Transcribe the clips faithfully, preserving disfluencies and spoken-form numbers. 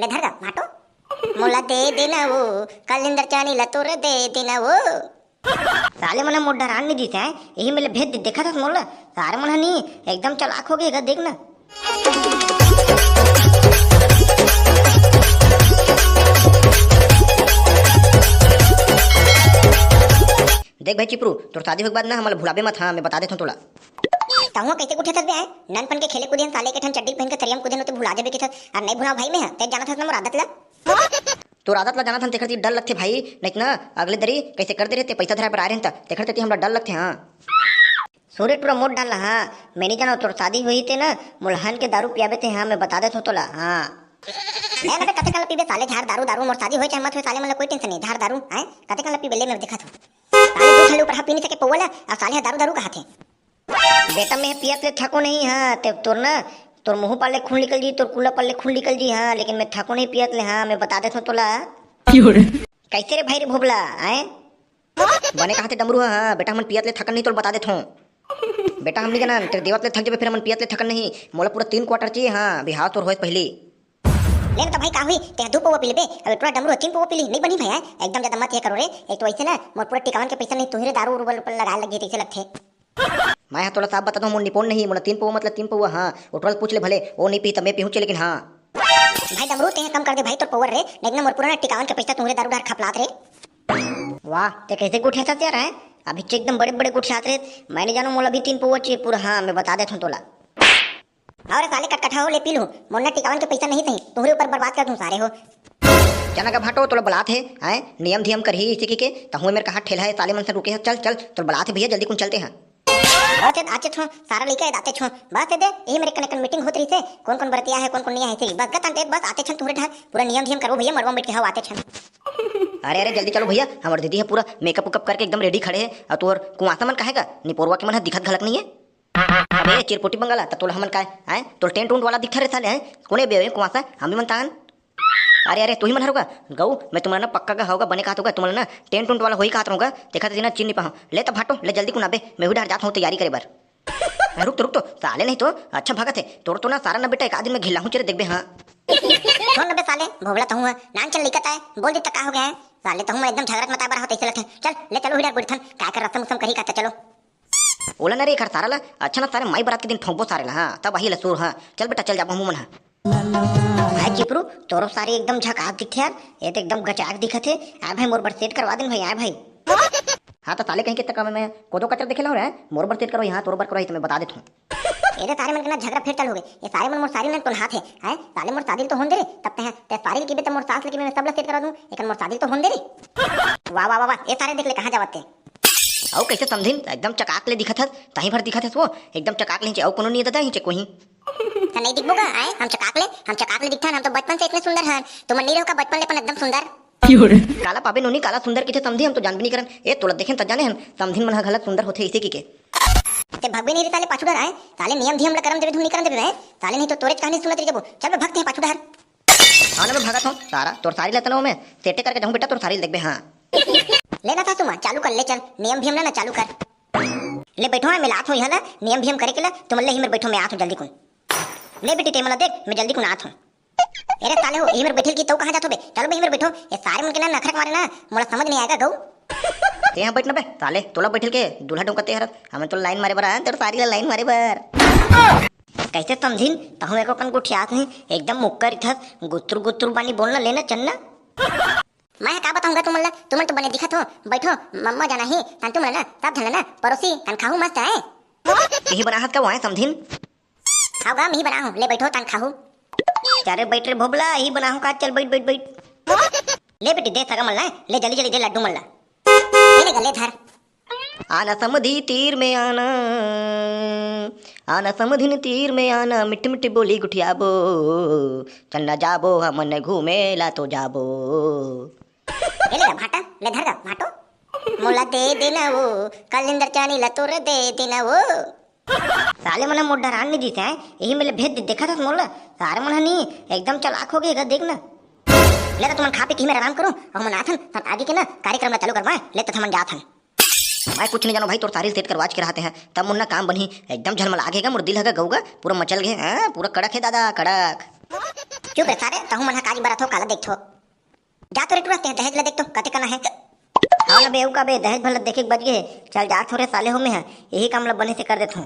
ले धर गा भाटो। मोला दे देना वो, कालिंदर चानी ला तोर दे देना वो। साले मन ह मोर डरान नहीं दिस है, यही मेले भेज दे, देखा था मोला। सारे मन ह नहीं, एकदम चालाक हो गए गा, देख ना। देख भाई चिपरू, तोर शादी होए के बाद ना हमला भुलाबे मत, हाँ, मैं बता देथों तोला। तहुआ कैसे उठे थस बे, आय? ननपन के खेले कूदे हन साले, के ठन चड्डी पहन के तरिया म कूदे हन, तो भुला जाबे के थस। अरे नहीं भुलाओं भाई मैं, हाँ, ते जानत हस ना मोर आदत ला। तोर आदत ला जानत हन, तेखर ती डर लगथे भाई, नहीं त ना अगले दरी कैसे कर दे रहते, पैसा धराए बर आए रहन त, तेखर ती हमला डर लगथे, हाँ। सूर्य टूरा मोर डाल, हाँ, मैं नहीं जानों, तोर शादी होही ते ना, मोला हन के दारू पियाबे ते, हाँ, मैं बता देथों तोला, हाँ। ए, ना बे, कते कन ल पीबे साले, झार दारू, दारू, मोर शादी होए चाहे मत होए, साले मन ल कोई tension नहीं, झार दारू, हैं? कते कन ल पीबे, ले मैं देखत हूँ। साले दू ठन ले ऊपर हा पी नहीं सके पौवा ला, अउ साले हा दारू, दारू कहाथे। बेटा, मैं पियत ले थकों नहीं, हाँ, ते तोर ना, तोर मुंह पार ले खून निकल जी, तोर कूला पार ले खून निकल जी, हाँ, लेकिन मैं थकों नहीं पियत ले, हाँ, मैं बता देथों तोला। कैसे रे भाई रे भोबला, हैं? बने कहाथे डमरू ह, हाँ, बेटा हमन पियत ले थकन नहीं तोला बता देथों। बेटा हम नहीं जानन, तेरे देवत ले थक जाबे फिर हमन पियत ले थकन नहीं। मोला पूरा तीन quarter चाहिए, हाँ, बिहाव तोर होए पहली। ले ना तो भाई का हुई, ते दू पौवा पी लेबे, अब टूरा डमरू ह तीन पौवा पी ली, नहीं बनी भाई, हैं? एकदम ज्यादा मत ये करो रे, एक तो वैसे ना मोर पूरा टिकावन के पैसा नहीं, तुही रे दारू उरू पर लगाए लग गई, तैसे लगथे। मैं हा तोला साफ बता दूं, मोर निपोन नहीं, मोला तीन पौवा मतलब तीन पौवा, हाँ, वो टूरा ल पूछ ले भले, वो नहीं पी त मैं पीहूं चे, लेकिन हाँ। भाई डमरू, ते कम कर दे भाई तोर पौवा रे, नहीं ना मोर पूरा ना टिकावन के पैसा तुही रे दारू डार खपलात रे। वाह, ते कैसे गुठियाथस यार, हैं? अभी चे एकदम बड़े-बड़े गुठियात रहे। मैं नहीं जानों, मोला भी तीन पौवा चाहिए पूरा, हाँ, मैं बता देथों तोला। अरे साले कटकटा हो, ले पी लूं। मोर ना टिकावन के पैसा नहीं सही, तुहरे ऊपर बर्बाद कर दूं सारे हो। चना का भाटो, तोला बलात हे, हैं? नियम धियम करही इसे की के, तहुए मेर कहाँ ठेला है, साले मन से रुके है, चल, चल, तोला बलात हे भैया, जल्दी कुन चलते हैं। बस ए, आते छो, सारा लइका ए, आते छो। बस ए दे, यही मेरे कने कन meeting होत रहिसे, कौन कौन बरतिया है, कौन कौन नहीं है, बस गत अंते, बस आते छन तुहरे ढार, पूरा नियम धियम करबो भैया, मरवा मिट के हव आते छन। अरे, अरे, जल्दी चलो भैया, हमर दीदी ह पूरा makeup उकअप करके एकदम ready खड़े हे, अउ तोर कुआसा मन काहे का निपोरवा के मन ह दिखत घलक नहीं हे। अबे चिरपोटी बंगाला, त तोला हमन काय, हैं? तोला tent उंट वाला दिखत रहे साले, हैं? कोने बे कुआसा, हम भी मन तान। अरे, अरे, तुही मन हरो का? गऊ, मैं तुमन ना पक्का का होगा, बने कहत होगा, तुमन ना tent उंट वाला होही कहत रहूंगा, देखा तेना चिन्ह नहीं पाहूं। ले त भाटो, ले जल्दी कुना बे, मैं भी डहर जात हूं तैयारी करे बर। रुक तो, रुक तो, साले नहीं तो अच्छा भगत हे। तोर तो ना सारा ना बेटा एक आध दिन में घिल्ला हूं चेरे देखबे, हाँ। सुन ना बे साले, भोबला तहूं हा, नान चल लिकत आए, बोल दे त का हो गया है? साले तहूं मन एकदम झगरत मताए बर हो तैसे लगथे। चल, ले चलो हिडा गुड़थन, का कर रसम उसम करी का त चलो। ओला ना रे एखर सारा ला, अच्छा ना सारे माई बरात के दिन ठोंकबो सारे ला, हाँ, तब आही ला सुर, हाँ। चल बेटा, चल जाबो हमू मन हा। भाई चिपरू, तोरो सारी एकदम झकास दिखथे यार, ये तो एकदम गचाक दिखत हे। आ भाई मोर बर set करवा देन भाई, आ भाई। हाँ, त साले कहीं के तक मैं कोदो कचर देखे ला हो रहा है, मोर बर set करवाई, हाँ, तोर बर करवाई, त मैं बता देत हूँ। एदे सारे मन के ना झगड़ा फेर चालू हो गए। ये सारे मन मोर सारी ना टोनहात हे, हैं? साले मोर शादी तो होन दे रे, तब ते, ते सारी के बेटा मोर सास लेके मैं सब ला set करवा दूँ, एकन मोर शादी तो होन दे रे। वाह, वाह, वाह, वाह, ये सारे देख ले कहाँ जावत ते। अउ कैसे समधिन, एकदम चकाक ले दिखत हस, ताही भर दिखत हस वो, एकदम चकाक ले हिंचे, अउ कोनो नहीं दादा हिंचे कोही। त नहीं दिखबो का, आए? हम चकाक ले, हम चकाक ले दिखथन, हम तो बचपन से इतने सुंदर हन, तुमन नहीं रहो का बचपन ले अपन एकदम सुंदर। काला पाबे नोनी, काला सुंदर किथे समधी, हम तो जान भी नहीं करन। ए, तोला देखेन त जाने हन, समधिन मन ह घलक सुंदर होथे इसे की के। ते भगबे नहीं रे साले पाछू डहर आए, साले नियम धियम ला करम देबे धुन नहीं करम देबे बे, साले नहीं तो तोरेच कहानी सुनत रह जाबो। चल बे भगते हैं पाछू डहर। हाँ ना मैं भगत हूँ, सारा तोर सारी ला तनो मैं सेटे करके जाऊँ बेटा, तोर सारी देखबे, हाँ। ले ना सासू माँ, चालू कर ले, चल नियम धियम ला ना चालू कर। ले बैठो, मैं लात हूँ यहाँ ला, नियम धियम करे के ला, तुम ले ही मेरे बैठो, मैं आत हूँ जल्दी कुन। ले बेटी, ते मोला देख, मैं जल्दी कुन आत हूँ। अरे साले हो, यही मेरे बैठे की तो कहाँ जात हो बे? चलो बे, यही मेरे बैठो। ये सारे मन के ना नखरा के मारे ना, मोला समझ नहीं आएगा गऊ। ते यहाँ बैठ ना बे, साले, तोला बैठल के दूल्हा डोंका ते हरत, हमें तो लाइन मारे बर आया, तेरे सारी ला लाइन मारे बर। कैसे समझिन, तहु एको कन गुठियात नहीं, एकदम मुक्का रिथस, गुतुर गुतुर बानी बोलना लेना चन्ना। मैं का बताऊंगा तुमन ला, तुमन तो बने दिखत हो, बैठो, मम्मा जाना ही, तन तुमन ला, सब झन ला ना, परोसी, तन खाहू मस्त है। यही बनाहत का वो है समझिन। खाओगा, मी बनाहूँ, ले बैठो, तन खाहू। अरे बैठ रे भोबला, ही बनाहूँ का, चल बैठ, बैठ, बैठ। ले बेटी, दे सगा मन ला, ले जल्दी, जल्दी दे लड्डू मन ला। ये ले गले धर। आना समधी तीर में आना, आना समधिन तीर में आना, मिठ मिठ बोली गुठियाबो, चन्ना जाबो हमन घूमे ला तो जाबो। ये ले गा भाटा, ले धर गा भाटो। मोला दे देना वो, कालिंदर चानी ला तोर दे देना वो। साले मन मोर डरान नहीं दिस है, यही मेले भेज दे, देखा था मोला। सारे मन नहीं, एकदम चालाक हो गए गा, देख ना। ले तो तुमन खा पी के ही मेरा आराम करो, और हमन आथन, तन आगे के ना कार्यक्रम ला चालू करवाए, ले तो हमन जाथन। मैं कुछ नहीं जानो भाई, तोर सारी सेट करवाच के रहते हैं, तब मुन्ना काम बनी, एकदम झलमला गए गा, मोर दिल हगा गऊगा, पूरा मचल गए, हाँ, पूरा कड़क है दादा, कड़क। चुप रे सारे, तहूं मन ह काजी बरत हो, काला देखथो। जा तो रे टुरा, ते दहेज ल देख तो, कते कना हे। हाँ ना बे, अउ का बे, दहेज भला देखे के बच गे हे। चल जा थोरे साले हो में ह, यही काम ल बने से कर देथों।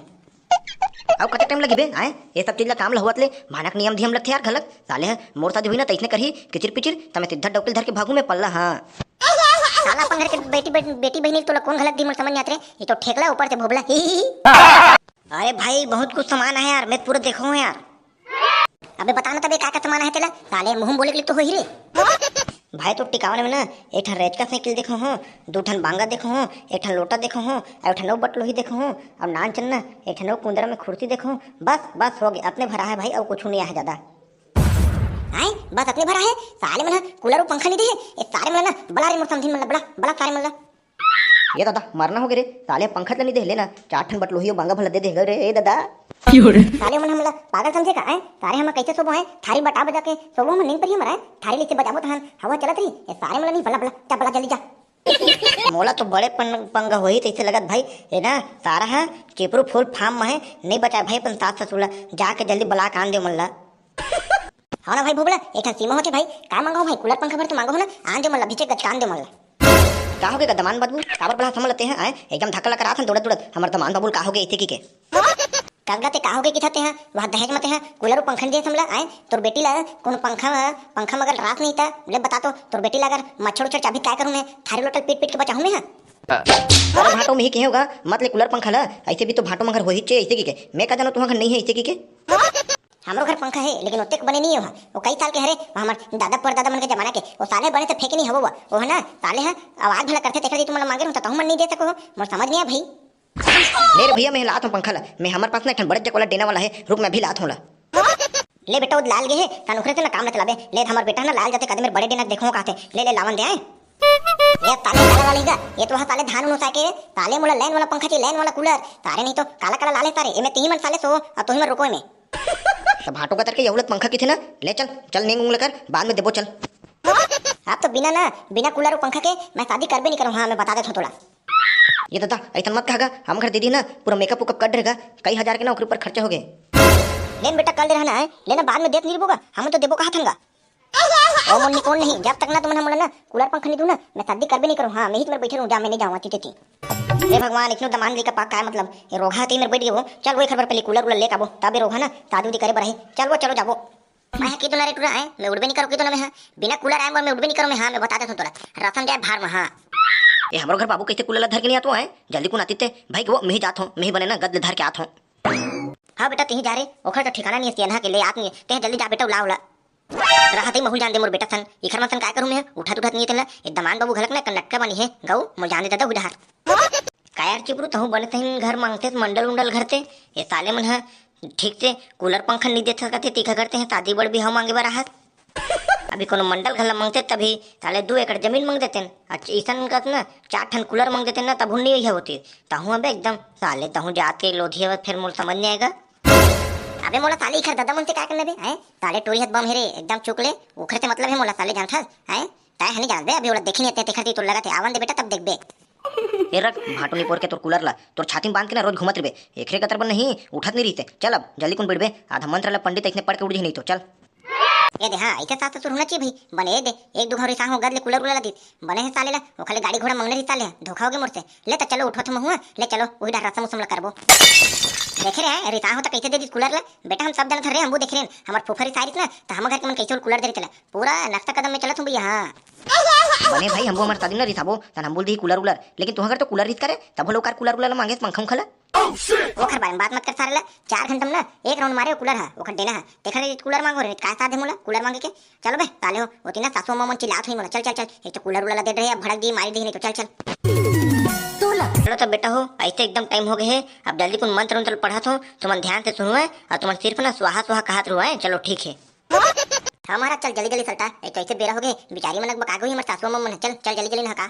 अउ कते टाइम लगी बे, आए? ये सब चीज ला काम ल होवत ले, भानक नियम धियम लगथे यार घलक। साले ह, मोर साथ होई ना, तइसने करही, किचिर पिचिर, त मैं सीधा डौकी ल धर के भागू मैं पल्ला, हाँ। साला अपन घर के बेटी, बेटी, बेटी बहिनी तोला कौन घलक दी, मोर समझ नहीं आत रे। ये तो ठेकला ऊपर से भोबला, ही, ही, ही। अरे भाई, बहुत कुछ सामान है यार, मैं पूरा देखो हूँ यार। अबे बता ना तबे का का सामान है तेला, साले मुंह में बोले के लिए तो हो ही रे। भाई तो टिकावन में ना, एक ठन रेचका साइकिल देखो हूँ, दू ठन बांगा देखो हूँ, एक ठन लोटा देखो हूँ, अउ एक ठन अउ बटलोही देखो हूँ, अउ नान चन्ना, एक ठन अउ कुंदरा में खुर्सी देखो हूँ। बस, बस हो गए, अतने भरा है भाई, अउ कुछ नहीं है ज्यादा। आए, बस अतने भरा है, साले मन ह कूलर अउ पंखा नहीं दे है, ए सारे मन ना बला रे मोर समधिन मन ला, बला, बला सारे मन ला। ये दादा, मरना हो गे रे, साले पंखा ल नहीं दे ले ना, चार ठन बटलोही अउ बांगा भला दे दे रे, ए दादा। साले मन हमला पागल समझे का, हैं? सारे हम कैसे सोबो, हैं? थारी बटा बजा के सोबो हम, नींद पर ही हमारा, हैं? थारी लेके बजाबो तहन, हवा चलत रही, ए सारे मन नहीं, बला, बला, जा बला, जल्दी जा। मोला तो बड़े पन-, पंगा होही तैसे लगत भाई, ए ना, सारा हा चिपरू फूल फार्म में है, नहीं बचाए भाई अपन सास ससुर ला, जाके जल्दी बला के आन दे मन ला। हाँ ना भाई भोबला, एक ठन सीमा होथे भाई, का मांगो भाई, कूलर पंखा भर तो मांगो हो ना, आन दे मन ला, भीचे गचकान दे मन ला। का होगे गा दमान बाबू? काबर बड़ा समझ लेते हैं, आए? एकदम धक्का लगा रहा था दौड़त दौड़त, हमर दमान बाबू का होगे इसे की के? कब गा ते का होगे कि था ते हैं? वह दहेज मते हैं, कूलर अउ पंखा नहीं दे समला, आए? तोर बेटी ला कोनो पंखा, पंखा मगर रास नहीं था, ले बता तो, तोर बेटी ला अगर मच्छर उच्छर चाबी काय करूँ मैं? थारी लोटल पीट पीट के बचाहूँ मैं, हाँ? अरे भाटो में ही कहे होगा, मत ले कूलर पंखा ला, ऐसे भी तो भाटो मगर होही चे, ऐसे की के? मैं का जानो तुम्हार घर नहीं है, ऐसे की के? हमरो घर पंखा है, लेकिन ओतेक बने नहीं है वहाँ। वो कई साल के हरे, वो हमर दादा परदादा मन के जमाना के। वो साले बने से फेंके नहीं हवो वो। वो है ना, साले हैं, आवाज भला करथे, तेकर जी तुम मन मांगे रहूं, तो तहु मन नहीं दे सको हो। मोर समझ नहीं आ भाई। ले रे भैया, मैं लात हूँ पंखा ला। मैं हमर पास ना एक ठन बड़े जक वाला डेना वाला है, रुक मैं अभी लात हूँ ला। ले बेटा, वो लाल गे है, तन ओखरे से ना काम ना चलाबे। ले हमर बेटा ना लाल जाथे, कदे मेरे बड़े डेना देखो कहथे। ले, ले लावन दे आए। ये ताले ताले वाली गा, ये तो वहाँ ताले धान उन उसा के, ताले मोला लाइन वाला पंखा चाहिए, लाइन वाला कूलर। तारे नहीं तो काला काला लाले तारे, एमे तिही मन साले सो, अब तुही मन रुको एमे। त भाटो कतर के यहुलत पंखा किथे ना? ले चल, चल नेंग उंग लेकर, बाद में देबो चल। अब तो बिना ना, बिना कूलर अउ पंखा के मैं शादी करबे नहीं करूँ। हाँ, मैं बता देत हूँ तोला। ये दादा, ऐसा मत कहा गा, हम घर दीदी ना पूरा मेकअप उकअप कर रहेगा, कई हजार के ना ओकरे ऊपर खर्चा हो गए। लेन बेटा, कल दे रहना है, लेना बाद में देत नहीं बोगा, हम तो देबो कहा थन गा। ओ मुन्नी कोन नहीं, जब तक ना तुमन मोला ना कूलर पंखा नहीं दू ना, मैं शादी करबे नहीं करूँ। हाँ, मैं ही तुम्हें बैठे रहूँ, जा मैं नहीं जाऊँ, चिते थी। हे भगवान, इतनो दमान लेकर पाक काय मतलब? ये रोगहा ते मेरे बैठ गए वो। चल वो एक बार पहले कूलर उलर लेके आबो, तबे रोगहा ना शादी उदी करे बर है। चल वो, चलो जाबो। मैं की तो ना रे टुरा है, मैं उड़बे नहीं करूँ की तो ना मैं, हाँ। बिना कूलर आए बर मैं उड़बे नहीं करूँ मैं, हाँ, मैं बता देता हूँ तोला। रसम जाए भार में, हाँ। ये हमरो घर बाबू कैसे कूलर ला धर के नहीं आतो है? जल्दी कुन आती ते भाई, वो मैं ही जात हूँ, मैं ही बने ना गद ले धर के आत हूँ। हाँ बेटा, तिही जा रे, ओखर तो ठिकाना नहीं है, सियनहा के ले आत नहीं है। ते जल्दी जा बेटा, उला उला। रहा तई महू जान दे मोर बेटा सन, इखर मन सन काय करूँ मैं, उठत उठत नहीं तेला। ए दमान बाबू घलक ना कंडक्टर बनी है, गऊ मोर जान दे दादा उधार। का यार चिपरू, तहूँ बने तहिन घर मांगते मंडल उंडल घर ते, ए साले मन ह ठीक से कूलर पंखा नहीं दे सकते, तीखा करते हैं शादी बड़ बिहाव मांगे बर आहत। अभी कोनो मंडल घर ला मांगते तभी साले दू एकड़ जमीन मांग देते न, अच्छा इसन कस ना चार ठन कूलर मांग देते ना, तभू नहीं यह होती। तहूँ अबे एकदम साले तहूँ जात के लोधी, अब फिर मोर समझ नहीं आएगा। अबे मोला साले इखर दादा मन से का करना बे, हैं? साले टोरी हत बम हे रे, एकदम चुक ले, ओखरे से मतलब है मोला साले जानथस, हैं? ताय हनी जानत बे, अभी ओला देखी नहीं तेखर ती तोर लगत है, आवन दे बेटा तब देखबे। ए रख, भाटो निपोर के तोर कूलर ला, तोर छाती में बांध के ना रोज घूमत रहिबे, एकरे कतर बर नहीं, उठत नहीं रहिते। चल अब, जल्दी कुन बिड़बे, आधा मंत्र ला पंडित इतने पढ़ के उड़ जी नहीं तो, चल। ए दे, हाँ, ऐसे सास ससुर होना चाहिए भाई, बने ए दे, एक दो घर रिसाहूँ गद ले कूलर उलर ला दी, बने है साले ला, ओखले गाड़ी घोड़ा मंगने रही साले, धोखा हो गया मोर से, ले त चलो उठो तुम हुआ, ले चलो, वही डर रसम उसम ला करबो। देखे रे, रिसाहूँ त कैसे दे दी कूलर ला, बेटा हम सब जानत हन रे, हमू देखे रेन, हमर फूफा रिसाय रिस ना, त हम घर के मन कैसे कूलर दे रही तेला, पूरा नक्शा कदम में चलत हूँ भैया, हाँ। बने भाई, हमू हमर शादी में ना रिसाबो, तन हम बोल दी कूलर उलर, लेकिन तुहर घर तो कूलर रिस करे, तब लोग कार कूलर उलर मांगे पंखा उंखा ला। ओखर बारे में बात मत कर सारे ला, चार घंटा में ना एक राउंड मारे कूलर हा, ओखर देना हा, तेखर कूलर मांगो रे, काय साध है मोला कूलर मांगे के? चलो बे, ताले हो, ओती ना सासू अम्मा मन चिल्लात होई मोला, चल, चल, चल, एक तो कूलर उलर ला दे रहे, अब भड़क दी, मारी दी नहीं तो, चल, चल। चलो तो बेटा हो, ऐसे एकदम टाइम हो गए है, अब जल्दी कुन मंत्र उंत्र पढ़त हो, तुमन ध्यान से सुनो है, और तुमन सिर्फ ना स्वाहा स्वाहा कहत रहो है, चलो ठीक है। हमारा चल जल्दी जल्दी सल्टा, एक तो ऐसे बेरा हो गए, बिचारी मन बका गई हमर सासू अम्मा मन, चल चल जल्दी जल्दी नहा का।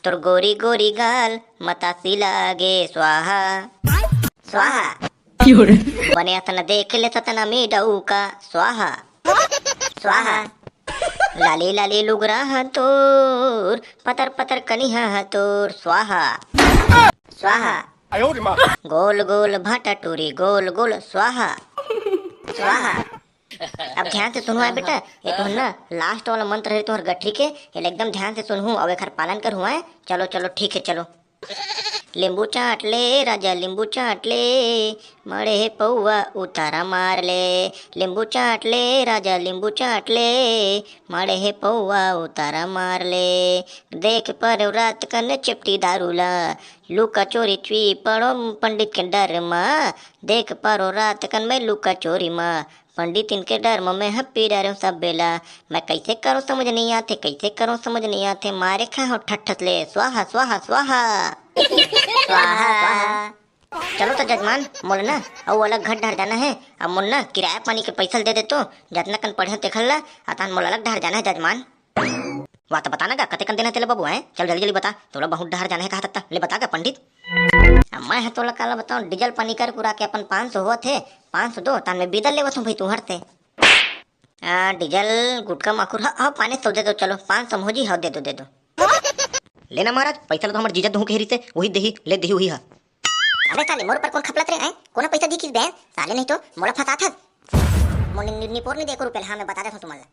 तोर गोरी गोरी गाल मतासी लागे स्वाहा, स्वाहा। बने असन देख ले सतना में डौका, स्वाहा, स्वाहा। लाली लाली लुगरा ह तोर, पतर पतर कनिहा ह तोर, स्वाहा, स्वाहा। गोल गोल भाटा टूरी गोल गोल, स्वाहा, स्वाहा। अब ध्यान से सुनहू आय बेटा, ये तो ना लास्ट वाला मंत्र हे तोहर गठरी के, ये एकदम ध्यान से सुनहू अउ एखर पालन करहू आय। चलो चलो, ठीक हे, चलो। लिंबू चाट ले राजा, लिंबू चाट ले, मड़े हे पौवा उतारा मार ले। लिंबू चाट ले राजा, लिंबू चाट ले, मड़े हे पौवा उतारा मार ले। देख परो रात कन चेपटी दारू ला, लुका चोरी चुई पड़ो पंडित के डर मा। देख परो रात कन मैं लुका चोरी मा, पंडित इनके डर म मैं ह पी डरेंव सब बेला। मैं कइसे करों समझ नइ आथे, कइसे करों समझ नइ आथे, मारे खाहूं ठठस ले, स्वाहा स्वाहा स्वाहा। स्वाहा स्वाहा। चलो तो जजमान, मोला ना अउ अलग घर डहर जाना हे। अब मोला ना किराया पानी के पइसा ल दे दे तो, जतना कन पढ़ेंव तेखर ला, अतका मोला अलग डहर जाना हे जजमान। वाह, त बता ना गा, कतेकन देना हे तेला बबू, हैं? चल जल्दी जल्दी बता, तोला बहुत डहर जाना हे कहा तत्ता, ले बता गा पंडित। अब मैं ह तोला काला बताऊं, डीजल पानी कर कुरा के अपन पाँच सौ होवत हे, पाँच सौ दो, तान मैं बीदा लेवत हूँ भाई तुंहर से। आ, डीजल, गुटखा, माखुर, ह, ह, पाँच सौ दे दो, चलो, पाँच सौ म हो जी, ह, दे दो, दे दो। ले ना महाराज, पइसा ल तो हमर जीजा दूहूं कहे रिहिसे, वही देही, ले देही वही ह। अबे साले, मोर ऊपर कोन खपलत रे, हैं? कोन पइसा दिही कहिस बे? साले नहीं तो मोला फंसाथस। मोर नि-, नि-, निपोर नहीं दे एको रुपया, हाँ, मैं बता देत हूँ तुमन ला।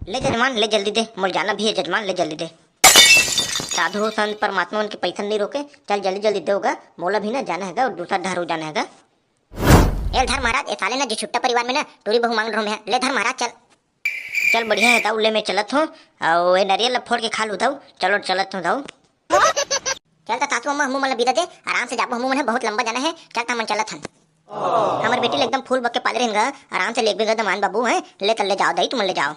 ले जजमान, ले जल्दी दे, मोला जाना भी हे जजमान, ले जल्दी दे। साधु संत परमात्मा मन के पइसा नहीं रोके, चल जल्दी जल्दी दे गा, मोला भी ना जाना हे गा, अउ दूसरा डहर जाना हे गा। ए धर महाराज, ए साले ना जी छुट्टा परिवार में ना टूरी बहू मांग रहो मैं, ले धर महाराज चल। चल बढ़िया हे दाऊ, ले मैं चलत हूँ, अउ ए नरियल ला फोड़ के खा लू दाऊ, चलो चलत हूँ दाऊ। चल त सासू अम्मा, हमू मन ला बिदा दे, आराम से जाबो हमू मन ह, बहुत लंबा जाना हे, चल त हमन चलत हन। हमर बेटी ल एकदम फूल बक के पाले रहेन गा, आराम से लेगबे गा दमान बाबू, हैं, ले त ले जाओ दाई, तुमन ले जाओ।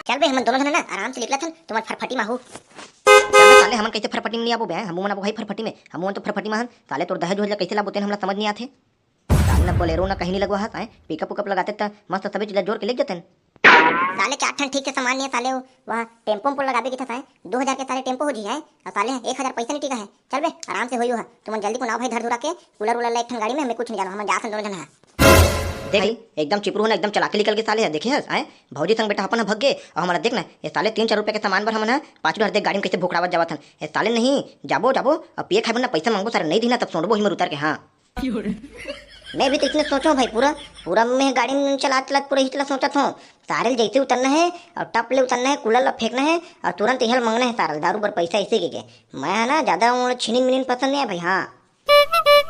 चल बे, हमन दोनों झन ना आराम से निकलत हन, तुमन फरफटी माहू। चल बे साले, हमन कइसे फरफटी में नहीं आबो बे, हैं? हमू मन आबो भाई फरफटी में, हमू मन तो फरफटी में हन, साले तोर दहेज वहेज ला कइसे लाबो तेन हमला समझ नहीं आथे। साले न बोलेरो न कहीं नहीं लगवा हस, हैं? पिकअप उकअप लगाते त मस्त सभी चीज ला जोर के लेग जातेन। साले चार ठन ठीक से सामान नहीं है साले, वो वहाँ टेम्पो उम्पो लगाबे की था साले, दो हजार के साले टेम्पो हो जी है, और साले एक हजार पैसा नहीं टिका है। चल बे, आराम से होई हुआ। तुमन जल्दी को नाव भाई धर धुरा के, कूलर उलर ला एक ठन गाड़ी में, हमें कुछ नहीं जाना, हम जाथन दोनों झन हा। देख भाई, एकदम चिपरू हो ना, एकदम चलाके निकल के साले है, देखे हस, आए? भौजी संग बेटा अपन ह भग गे, और हमारा देख ना, ये साले तीन चार रुपया के सामान बर हमन ह पाँच डहर देख गाड़ी में कैसे भोकड़ावत जावत हन। ये साले नहीं, जाबो, जाबो, अब पिए खाए बर ना पैसा मांगबो, साले नहीं दी ना, तब सोंडबो ही मर उतर के, हाँ। मैं भी तो इसने सोचो भाई, पूरा, पूरा मैं गाड़ी में चलात चलात पूरा इतला सोचत हूँ। सारे ल जैसे उतरना है और टप ले उतरना है, कूलर ला फेंकना है और तुरंत यहल मांगना है सारा दारू बर पैसा ऐसे के, के। मैं है ना ज्यादा वो छीनिन मिनिन पसंद नहीं है भाई। हाँ,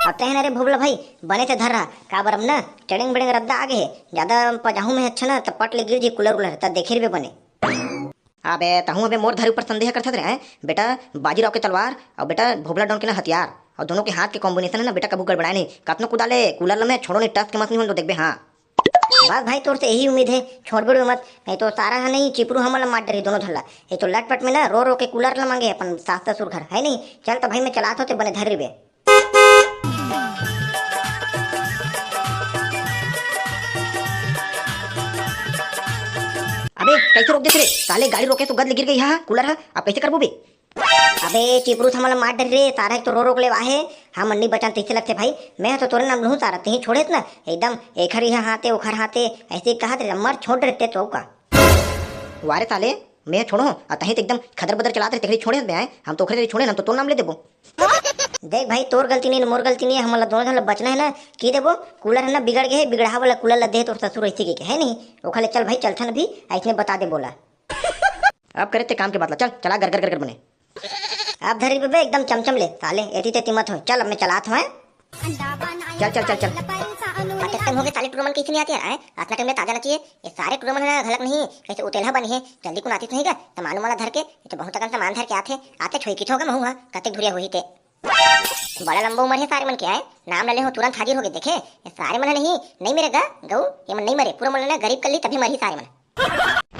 अब तहन अरे भोबला भाई, बने से धर रहा, काबर अब ना चड़ेंग बड़ेंग रद्दा आ गए है, ज्यादा पजाहू में अच्छा ना त पट ले गिर जी कूलर उलर, त देखे रहे बने। अबे तहूँ अबे मोर धरी ऊपर संदेह करथस रे, हैं? बेटा बाजीराव के तलवार और बेटा भोबला डॉन के ना हथियार, और दोनों के हाथ के कॉम्बिनेशन है ना बेटा, कभू गड़बड़ाए नहीं। कतनो कुदा ले, कूलर ल मैं छोड़ो नहीं, टस के मस नहीं होन तो देखबे। हाँ, बस भाई तोर से यही उम्मीद है, छोड़बे मत, नहीं तो सारा है नहीं चिपरू हमन ला मार डरी दोनों झन ला। ये तो लटपट में ना रो रो के कूलर ला मांगे अपन सास ससुर घर, है नहीं? चल तो भाई मैं चलात होते बने धर रिबे। अबे कैसे रोक देथे रे साले, गाड़ी रोके तो गद ले गिर गई हा कूलर हा, अब कैसे करबो बे? अबे चिपरू था मला मार डर रे, तारा एक तो रो रोक ले वाहे, हम नहीं बचान तैसे लगते भाई। मैं तो तोरे नाम लूँ तारा, तही छोड़े ना एकदम, एखर यह हाथे ओखर हाथे, ऐसे कहा थे मर छोड़ रहते तो का। वारे साले, मैं छोड़ो, आ तही तो एकदम खदर बदर चलात रहे, तेखरी छोड़े बे आए, हम तो ओखरे तेरी छोड़े ना, हम तो तोर नाम ले देबो। देख भाई, तोर गलती नहीं, मोर गलती नहीं, हमला दोनों झन ला बचना है ना, की देबो, कूलर है ना बिगड़ गए, बिगड़ा वाला कूलर ला दे तोर ससुर ऐसे के, है नहीं, ओखर ले चल भाई, चलथन अभी, ऐसने बता दे बोला। अब करे ते काम के बात ला, चल, चला गर गर गर गर बने। अब धरी बे एकदम चमचम ले, साले, एती तेती मत हो, चल अब मैं चलात हूँ, हैं? चल, चल, चल, चल। कतेक टाइम हो गए साले टूरा मन कैसे नहीं आते यार, हैं? अतना टाइम ले ताजा ना चाहिए। ये सारे टूरा मन ना घलक नहीं, कैसे उतेलहा बनी है, जल्दी कुन आती तो नहीं का, सामान उमान ला धर के, ये तो बहुत अकन सामान धर के आथे, आते छोई की थोगा महू हा, कतेक धुरिया होही ते। बड़ा लंबा उम्र है सारे मन के आए, नाम ले हो तुरंत हाजिर हो गए, देखे, ये सारे मन नहीं, नहीं मेरे गा, गऊ, ये मन नहीं मरे, पूरा मन ना गरीब कर ली तभी मरी सारे मन।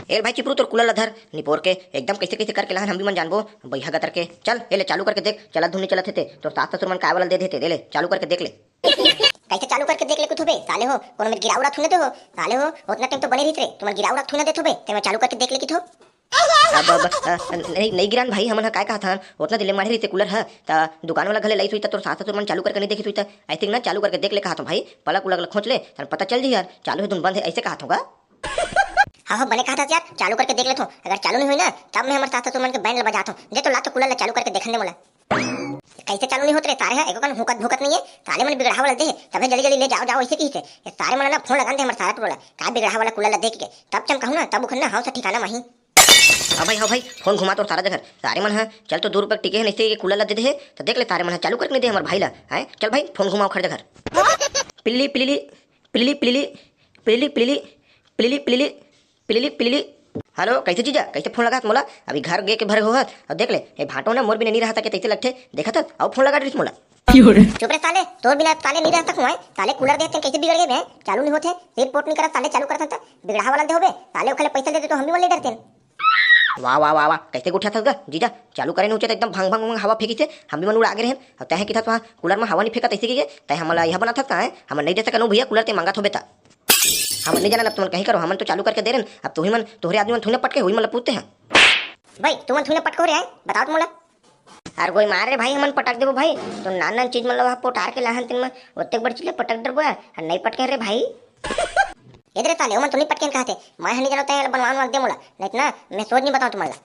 ए भाई चिपरू तोर कूलर ला धर, निपोर के एकदम कैसे कैसे करके लाहन हम भी मन जानबो, बैहा गतर के। चल, ए ले चालू करके देख, चलत धुन नहीं चलत हे ते, तोर सास ससुर मन काय वाला दे देते, दे ले, चालू करके देख ले। कैसे चालू करके देख ले कुछ बे, साले हो, कोनो मेर गिराऊ रख थुने दे हो, साले हो, उतना टाइम तो बने रहित रे, तुमन गिराऊ रख थुने देथो बे, ते मैं चालू करके देख ले किथो। अब, अब, अ, नहीं, नहीं गिरान भाई, हमन ह काय कहत हन, उतना दिन ले माढ़े रहिते कूलर ह, त दुकान वाला घले लई सुई त तोर सास ससुर मन चालू करके नहीं देखी सुई त, ऐसे ना चालू करके देख ले कहत हूँ भाई, पलक उलक ल खोंच ले, तन पता चल जी यार, चालू है धुन बंद है, ऐसे कहत हूँ गा। हाँ, हाँ, बने कहा था यार, चालू करके देख लेथो, अगर चालू नहीं हुई ना, तब मैं हमर सास ससुर मन के बैंड ल बजात हूँ। दे तो ला तो कूलर ल चालू करके देखन दे मोला। कइसे चालू नइ होत रे, सारे ह एको कन हुकत भुकत नइ हे। साले मन बिगड़हा वाला दे हे, तभे जल्दी जल्दी ले जाव जाव अइसे कहिथे। ये सारे मन ला फोन लगान दे हमर सारा टोला ला, का बिगड़हा वाला कूलर ला देख के, तब चमकाहूं ना, तब उखन ना हव से ठिकाना माही। हाँ भाई, हाँ भाई, फोन घुमा तोर सारा जगह। सारे मन ह चल तो दू रुपया के टिके हे, नइसे ये कूलर ला दे दे हे, त देख ले सारे मन ह चालू करके नइ दे हमर भाई ला। हैं, चल भाई, फोन घुमाव खर जगह। पिल्ली पिल्ली पिल्ली पिल्ली पिल्ली पिल्ली पिल्ली पिल्ली पिल्ली पिल्ली। हेलो, कइसे जीजा, कइसे फोन लगात मोला? अभी घर गे के भरे होहत। अउ देख ले, ए भांटो ना मोर बिना नइ रह सके तइसे लगथे। देखत हस, अउ फोन लगा डरिस मोला। चुप रे साले, तोर बिना साले नइ रह सकूं, हैं? साले कूलर देहत तेन कइसे बिगड़ गे बे? चालू नइ होत हे, सेट पोट नइ करत, साले चालू करत हन त बिगड़हा वाला दे होबे। साले ओखर ले पइसा दे दे तो हम भी वाला ले डरतेन। वाह, वाह, वाह, वाह, कइसे गोठियाथस गा, जीजा? चालू करे नइ होचे त एकदम भंग, भंग, भंग हवा फेंकिसे, हम भी मन उड़ा गे रहेन। अउ तैं ह किथस वहाँ कूलर म हवा नइ फेंकत अइसे कहिके, तैं हमला इहाँ बनाथस का, हैं? हमन नइ दे सकन ओ भैया कूलर, तें मांगत होबे त। हमन नइ जानन, अब तुमन कहीं करो, हमन तो चालू करके दे रहेन, अब तुही मन, तोहरे आदमी मन थोड़ी ना पटके, उही मन ला पूछते हैं। भाई, तुमन थोड़ी ना पटको रे, हैं? बताओ त मोला। अरे गोली मार रे भाई, हमन पटक देबो भाई। तो नान नान चीज मन ला वहाँ पोटार के लाहन तेन म ओतेक बड़ चीज ला पटक डरबो यार, अउ नइ पटके रे भाई। ए दे रे साले, ओमन तो नइ पटकेन कहत हे, मैं ह नइ जानव, तैं एला बनवा नवा के दे मोला, नइ त ना मैं सोच नइ बताओं तुमन ला।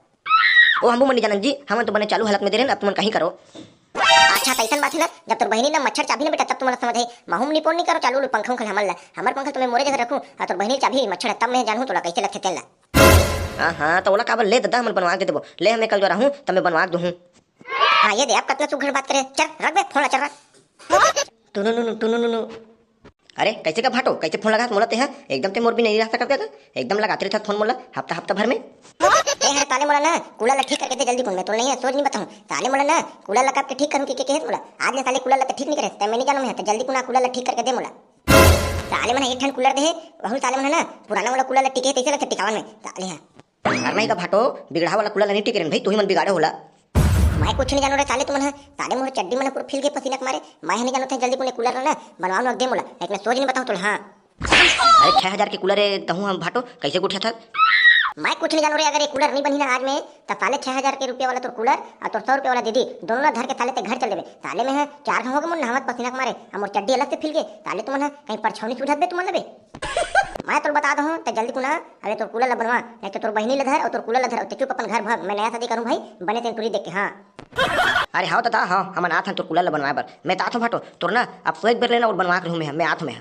ओ हमू मन नइ जानन जी, हमन तो बने चालू हालत में दे रहेन, अब तुमन कहीं करो। अच्छा त अइसन बात हे ना, जब तोर बहिनी ना मच्छर चाबही ना बेटा, तब तुमन ला समझ आही। महू म नइ पोन नइ करो चालू उलू पंखा उंखा हमन ला, हमर पंखा तो मैं मोरे जगह रखूं, अउ तोर बहिनी चाबही मच्छर, तब मैं जानहूं तोला कइसे लगथे तेन ला। हाँ, हाँ, त ओला काबर ले ददा, हमन बनवा के देबो। ले, हम एकर जरा हूँ, त मैं बनवा के दूहूँ। हाँ, ये दे, अब कतना सुघर बात करे। चल, रख बे, फोन ला, चल रख। टुनु नुनु, टुनु नुनु। अरे, कइसे का भांटो, कइसे फोन लगात मोला तें ह? एकदम तें मोर बिना नइ रह सकत का? एकदम लगात रहिथस फोन मोला, हफ्ता, हफ्ता भर में। ए हर साले मोला ना, कूलर ला ठीक करके दे जल्दी कुन, मैं तोला नइ हे, सोच नइ बताहूँ। साले मोला ना, कूलर ला कब के ठीक करहूँ कहिके केहेस मोला। आज ले साले कूलर ला त ठीक नइ करे, त मैं नइ जानों मैं, त जल्दी कुन कूलर ला ठीक करके दे मोला। साले मन ह एक ठन कूलर दे हे, वहू साले मन ह ना पुराना वाला कूलर ला टिके हे, तइसे लगथे टिकावन में। साले ह। अरे नहीं का भांटो, बिगड़हा वाला कूलर ला नइ टिके रहेन भाई, तुही मन बिगाड़े हो ओला। मैं कुछ नइ जानों रे साले तुमन ह। साले मोर चड्डी मन ह पूरा फील गे पसीना के मारे। मैं ह नइ जानों, तैं जल्दी कुन ए कूलर ला ना बनवा नवा के दे मोला, नहीं त मैं सोच नइ बताहूँ तोला। हाँ। अरे छह हजार के कूलर हे तहूँ ह भांटो, कइसे गोठियाथस? मैं कुछ नइ जानों रे, अगर ए कूलर नइ बनही ना आज में, त साले छह हजार के रुपया वाला तोर कूलर अउ तोर सौ रुपया वाला दीदी, दोनों ला धर के साले तैं घर चल देबे। साले मैं ह चार घांव होगे मोर नहावत पसीना के मारे, अउ मोर चड्डी अलग से फील गे। साले तुमन ह कहीं परछौनी सूझत बे तुमन ला बे। मैं तोला बता दहूँ, तैं जल्दी कुन आ, अरे तोर कूलर ला बनवा, नहीं त तोर बहिनी ला धर अउ तोर कूलर ला धर अउ तैं चुप अपन घर भाग, मैं नया शादी करहूँ भाई, बने तेन टूरी देख के, हाँ। अरे हव ददा, हव, हमन आथन तोर कूलर ला बनवाए बर। मैं त आथों भांटो, तोर ना अब सौ एक बेर ले ना अउ बनवा के रहूँ मैं, मैं आथों मैं।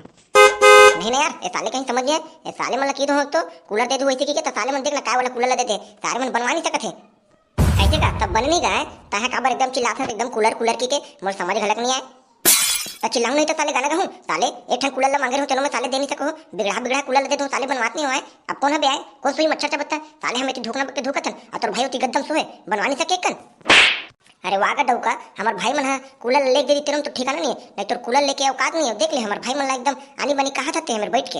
नहीं, नहीं यार, ए साले कहीं समझ नइ आय। ए साले मन ला कहि दो तो कूलर दे दू वइसे कहिके, त साले मन देख ना काय वाला कूलर ला दे दे, सारे मन बनवा नइ सकत हे। कइसे का? तब बने नइ गा? तैं ह काबर एकदम चिल्लाथस, एकदम कूलर, कूलर कहिके, मोर समझ घलक नइ आय। त चिल्लाहूँ नहीं त साले गाना गाहूँ, साले एक ठन कूलर ला मांगे रहूँ, तेनो में साले दे नइ सको हो, बिगड़हा, बिगड़हा कूलर ला दे दो, साले बनवात नइ होवय। अब कोन ह बे आय, कोन सोई मच्छर चबत हे? साले हम एती धोखना के धोखत हन, अउ तोर भाई ओती गद्दम सोहे, बनवा नइ सके एकन। अरे वाह गा डउका, हमर भाई मन ह कूलर लेके दे दिते रहन तो ठिकाना नइ हे, नहीं तोर कूलर लेके औकात नइ हे। देख ले हमर भाई मन ला एकदम आनी बानी कहाथस तें हमर बइठ के।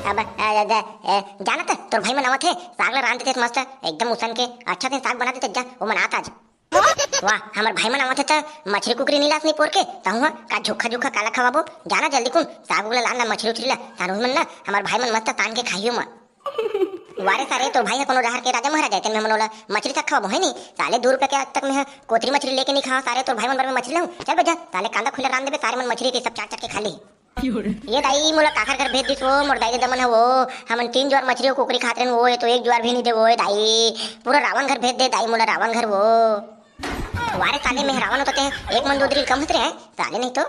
अब, अ, अ, अ, जानत हस, तोर भाई मन आवत हे, साग ला रांध देते मस्त, एकदम उसन के, अच्छा से साग बना देते जा, ओमन आत आज। वाह, हमर भाई मन आवत हे त मछरी कुकरी नइ लास नइ पोर के, तहूँ ह का झुक्खा झुक्खा काला खवाबो, जाना जल्दी कुन, साग उगला लान ला मछरी उछरी ला, तान उही मन ना, हमर भाई मन मस्त तान के खाही ओमा। वारे सारे, तोर भाई ह कोनो डहर के राजा महाराजा हे, तेन में हमन ओला मछरी साग खवाबो, हे नी? साले दू रुपया के आज तक में ह कोतरी मछरी लेके नइ खावा, सारे तोर भाई मन बर में मछरी लाहूँ। चल बे जा, साले कांदा खुला रांध देबे, सारे मन मछरी के सब चाट चाट के खा ली। ये दाई मोला काखर घर भेज दिस वो, मोर दाई ददा मन ह वो, हमन तीन जुआर मछरी अउ कुकरी खात रहेन वो, ये तो एक जुआर भी नइ दे वो, ए दाई, पूरा रावण घर भेज दे दाई मोला रावण घर वो। वारे साले में रावण होता ते एक मन दो दिल कम होत रहे, साले नहीं तो।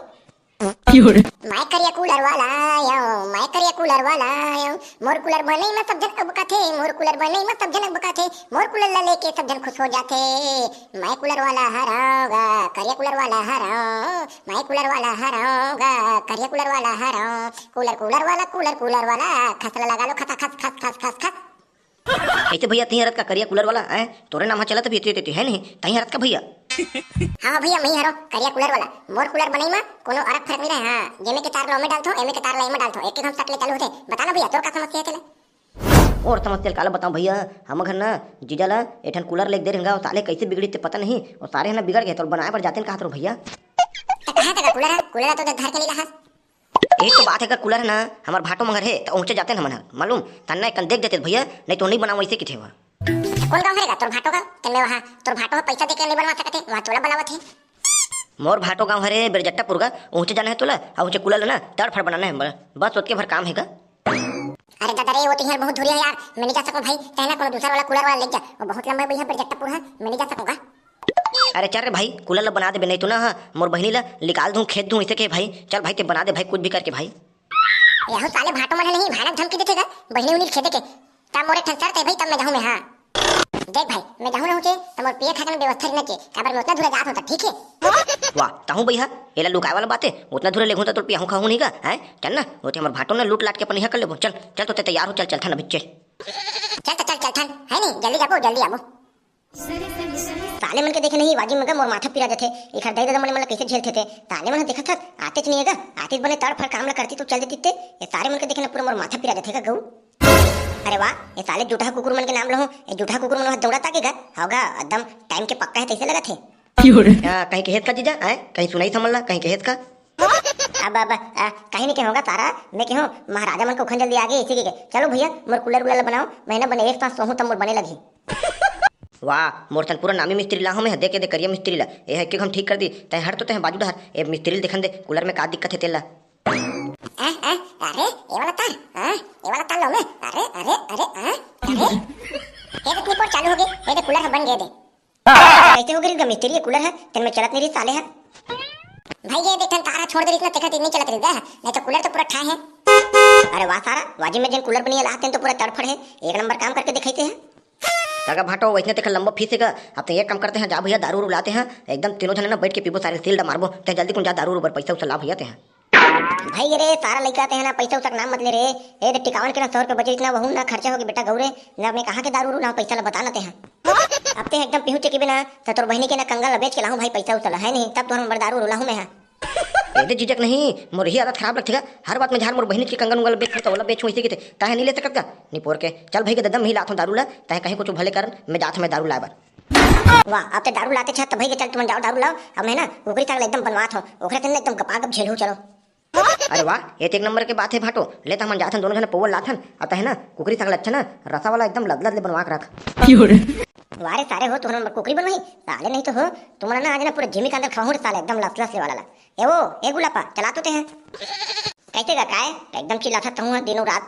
मैं करिया कूलर वाला आयो, मैं करिया कूलर वाला आयो, मोर कूलर बनई में सब झन अकबकाथे, मोर कूलर बनई में सब झन अकबकाथे, मोर कूलर ला लेके सब झन खुश हो जाथे। मैं कूलर वाला हरंव गा, करिया कूलर वाला हरंव, मैं कूलर वाला हरंव गा, करिया कूलर वाला हरंव। कूलर, कूलर वाला, कूलर, कूलर वाला, खसला लगा लो, खसा, खस, खस, खस, खस, खस। कइसे भैया, तहीं हरत का करिया कूलर वाला, हैं? तोरे नाम ह चलत अभी एती तेती, है नहीं? तहीं हरत का भैया? हाँ भैया, मैं हरो करिया कूलर वाला। मोर कूलर बनई मा कोनो अरक फरक नहीं रहे, हाँ। जेमे के तार ला ओमे डालथो, एमे के तार ला एमे डालथो, एक एक हम सट ले चालू होथे। बता ना भैया, तोर का समस्या हे तेला? और समस्या काला बताऊं भैया, हम घर ना जीजा ला एक ठन कूलर लेके दे रहेन गा, साले कइसे बिगड़ी ते पता नहीं, वो सारे ह ना बिगड़ गए, तो बनाए बर जातेन कहा तो भैया। त कहाँ तक कूलर है? कूलर तो धर के नहीं रहा। एक तो बात है का कूलर है ना, हमार भाटो मंगर है, तो ऊंचे जातेन हमन ह, मालूम? तन्ना एकन देख देते भैया, नहीं तो नहीं बनाऊं ऐसे किथे हुआ। कौन गाँव हरे गा तोर भाटो गाँव? तेन में वहाँ तोर भाटो ह पैसा देके नहीं बनवा सकत हे, वहाँ तोला बुलावत हे। मोर भाटो गाँव हरे बेरजट्टापुर गा, ऊंचे जाना है तोला, और ऊंचे कूलर लेना, तड़फड़ बनाना है बस, बस ओतके भर काम है गा। अरे दादा रे, वो तो यार बहुत दूरिया है यार, मैं नहीं जा सकूं भाई, तैं ना कोनो दूसर वाला कूलर वाला ले जा, वो बहुत लंबा है भैया बेरजट्टापुर है, मैं नहीं जा सकूंगा। अरे चल रे भाई, कूलर ला बना देबे, नहीं तो ना, हाँ, मोर बहिनी ला निकाल दूं, खेद दूं, इसे के भाई। चल भाई, ते बना दे भाई, कुछ भी करके भाई। यहू साले भाटो मन ह नहीं, भयानक धमकी देथे गा, बहिनी उनी ल खेदे के। तब मोर एक ठन शर्त हे भाई, तब मैं जाहूं मैं, हाँ। देख भाई, मैं जाहूं रहूं चे, त मोर पिए खाए के व्यवस्था रहिना चे, काबर मैं उतना दूर जात हूं त, ठीक हे? वाह, तहूं बइहा, एला लुकाए वाला बात हे, उतना दूर लेगहूं त तोर पियाहूं खाहूं नहीं गा, हैं? चल ना, वो ते हमर भाटो ना लूट लाट के अपन इहाँ कर लेबो। चल, चल तो ते तैयार हो, चल, चलथन अभी, चल। चल त चल, चलथन, है नहीं, जल्दी जाबो, जल्दी आबो। साले मन के देखे नहीं, वाजिम में गा मोर माथा पिरा जथे। एखर दाई ददा मन, मन ला कइसे झेलथे ते? साले मन ह देखत हस, आतेच नहीं हे गा, आतिस बने तड़फड़ काम ला करती तो चल देती ते। ये साले मन के देखे ना पूरा मोर माथा पिरा जथे गा गऊ। अरे वाह, ये साले जूठा कुकुर मन के नाम लहो, ये जूठा कुकुर मन वहाँ दौड़त आगे गा, होगा एकदम टाइम के पक्का हे तइसे लगत हे। आ, कहीं कहेत का जीजा, आय? कहीं सुनाई समझ ला, कहीं कहेत का? अब, अब, आ, कहीं नहीं कहोगा सारा, मैं कहूँ महाराजा मन के उखन जल्दी आगे, इसी के, चलो भैया, मोर कूलर उलर ला बनाओ, मैं ना बने एक सांस सोहूं तब मोर बने लगही। वाह, मोर सन पूरा नामी मिस्त्री लाहूं मैं, देख के दे करिया मिस्त्री ला। ए हे, के हम ठीक कर दी, तैं हट तो तैं बाजू डहर, ए मिस्त्री ल देखन दे, कूलर में का दिक्कत हे तेला। आ, आ, अरे, ए वाला तार, आ, ए वाला तार लो मैं, अरे, अरे, अरे, आ, अरे। हे देख, निपोर चालू हो गए, हे देख, कूलर ह बन गए दे। कैसे हो गए रे मिस्त्री, ये कूलर ह, तेन में चलत नहीं रही साले ह। भाई, ये देख, तार ह छोड़ दे रही ना, तेखा नहीं चलत रही गा, नहीं तो कूलर तो पूरा ठा हे। अरे वाह सारा, वाजिब में जेन कूलर बनिया लाहत, तेन तो पूरा तड़फड़ हे, एक नंबर काम करके दिखाते हैं। काका भाटो, वइसने तेखर लंबा फीस हे गा। अब ते एक काम करते हैं, जा भैया दारू उरू लाते हैं, एकदम तीनों झन ना बैठ के पीबो, सारे सील डा मारबो। ते जल्दी कुन जा दारू उरू बर पैसा उसा ला भैया ते हैं। भाई रे, सारा लइका ते है ना, पैसा उसा के नाम मत ले रे। ए दे टिकावन के ना सौ रुपया बचे, इतना वहू ना खर्चा होगे बेटा गौरे। ना मैं कहाँ के दारू उरू लाऊं, पैसा ला बता ना ते हैं। अब ते एकदम पीहू चेकी बिना, त तोर बहिनी के ना कंगन ला बेच के लाहूं भाई, पैसा उसा ला है नहीं, तब तोर बर दारू उरू लाहूं मैं, हाँ। ए दे जीजक नहीं, मोर ही आदत खराब लगथे गा। हर बात में झार मोर बहिनी के कंगन उंगन बेच तो ओला बेचूं इसी के ते। ताहे नहीं ले सकत का? निपोर के। चल भाई के ददम ही लाथों दारू ला, ताहे कहीं कुछ भले कर, मैं जात हूं मैं दारू लाए बर। वाह, अब ते दारू लाते छत तो भाई के चल तुमन जाओ दारू लाओ। अब मैं ना कुकरी साग ला एकदम बनवात हूं, ओकरे तेन एकदम गपागप झेलहूं चलो। अरे वाह, ये तो एक नंबर के बात है भाटो। ले त हमन जाथन दोनों झन पौवा लाथन, अब ताहे ना कुकरी साग ला अच्छा ना रसा वाला एकदम लदलद ले बनवा के रख। वाह रे सारे हो, तुमन कुकरी बनवाही साले, नहीं तो हो तुमन ना आज ना पूरा जिमी कांदर खवाहूं रे साले, एकदम लसलस ले वाला ला। ए वो, ए गुलापा, चला तो ते हैं। कैसे का काय? एकदम चिल्लाथस तहूं ह दिनों रात।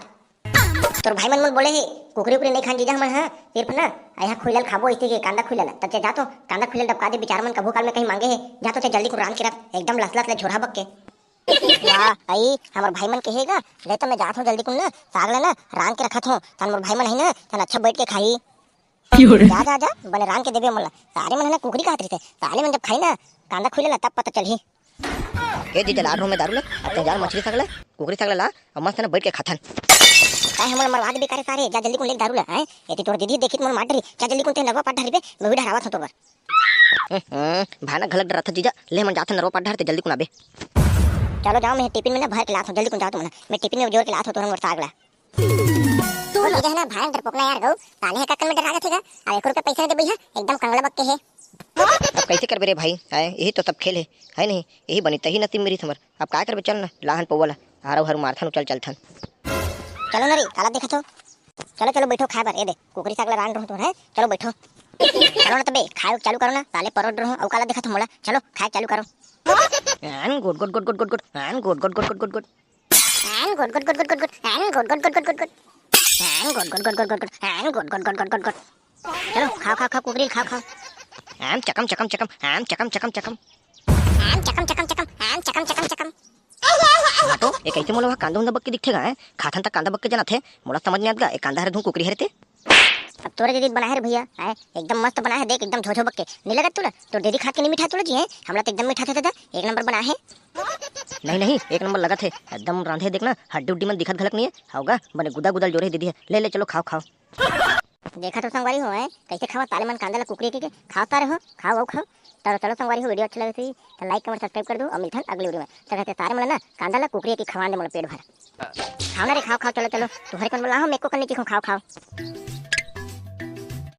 तोर भाई मन मोल बोले हे, कुकरी उकरी नहीं खान जीजा हमन ह, सिर्फ ना, यहाँ खुइलल खाबो इसी के कांदा खुइलल। तब ते जा तो, कांदा खुइलल डबका दे, बिचार मन कभू काल में कहीं मांगे हे, जा तो ते जल्दी कुन रांध के रख, एकदम लसलस ले झोरहा बक के। वाह, आई, हमर भाई मन के हे गा, ले तो मैं जात हूं जल्दी कुन ना, साग ले ना, रांध के रखत हूं, तन मोर भाई मन है ना, तन अच्छा बैठ के खाही। जा, जा, जा, बने रांध के देबे मोला। सारे मन है ना कुकरी खात रहिथे। साले मन जब खाई ना, कांदा खुइले ना, तब पता चलही। ए जीजा, लात रहूं मैं दारू ला, अब ते जा मछली साग ला, कुकरी साग ला, अब मस्त ना बैठ के खाथन। काय हमन मरवा देबे का रे सारे, जा जल्दी कुन ले दारू ला, हैं? एती तोर दीदी देखित मोर मार डरी, जा जल्दी कुन ते नरवा पाट डहर बे, मैं भी डहरावत हूं तोर बर। हम्म, भाना घलक डरत जीजा, ले हमन जाथन नरवा पाट डहर ते जल्दी कुन आबे। चलो जाओ, मैं टिफिन में ना भर के लात हूं, जल्दी कुन जाओ तुमन, मैं टिफिन में जोर के लात हूं तोर मोर साग ला। तू जीजा है ना, भान डरपोकना यार गऊ, ताले हे कक्कन में डरा जाथे गा। अब एको रुपया पैसा नहीं दे भैया, एकदम कंगला बक्के हे। अब कैसे करबे रे भाई, आय, यही तो सब खेल है, है नहीं? यही बनी तही नसीब मेरी समर। अब काय करबे, चल ना, लाहन पौवा ला, हारू हारू मारथन, चल चलथन। चलो ना रे, काला देखत हो। चलो, चलो, बैठो खाए बर, ए दे, कुकरी साग ला रांध रहूं तो, हैं? चलो, बैठो। चलो ना तबे, खाए चालू करो ना, साले परोट रहूं, अउ काला देखत हो मोला, चलो, खाए चालू करो। आन गोट गोट गोट गोट गोट गोट, आन गोट गोट गोट गोट गोट गोट। आन गोट गोट गोट गोट गोट गोट। आन गोट गोट गोट गोट गोट गोट। आन गोट गोट गोट गोट गोट गोट। आन गोट गोट गोट गोट गोट गोट। चलो, खाओ, खाओ, खाओ, कुकरी खाओ, खाओ। आम चकम, चकम, चकम, आम चकम, चकम, चकम। आम चकम, चकम, चकम, आम चकम, चकम, चकम। भाटो, ये कैसे मोला वहाँ कांदा उंदा बक्के दिखथे गा, हैं? खाथन तक कांदा बक्के जनाथे, मोला समझ नहीं आत गा, ये कांदा हरे धुन कुकरी हरे ते? अब तोरे दीदी बनाए रे भैया, हैं? एकदम मस्त बनाए हे, देख, एकदम झोझो बक्के। नहीं लगत तुला? तोर दीदी खात के नहीं मिठा तुला जी, हैं? हमला तो एकदम मिठा थे दादा, एक नंबर बनाए हे। नहीं, नहीं, एक नंबर लगत हे, एकदम रांधे देख ना, हड्डी उड्डी मन दिखत घलक नहीं है, होगा, बने गुदा गुदल जोरे दीदी है। ले, ले, चलो, खाओ, खाओ। देखा तो संगवारी हो, हैं? कैसे खावा साले मन कांदा ला कुकरी के, खाओ सारे हो, खाओ, खाओ, खाओ। चलो, चलो संगवारी हो, video अच्छा लगे तो like, comment, subscribe कर दो और मिलथन अगली video में। तो कहते सारे मन ना कांदा ला कुकरी के खवान दे मोला पेट भर। खाओ ना रे, खाओ, खाओ, चलो, चलो। तुम्हारे कौन बोला हो, मैं को करने की खाओ, खाओ।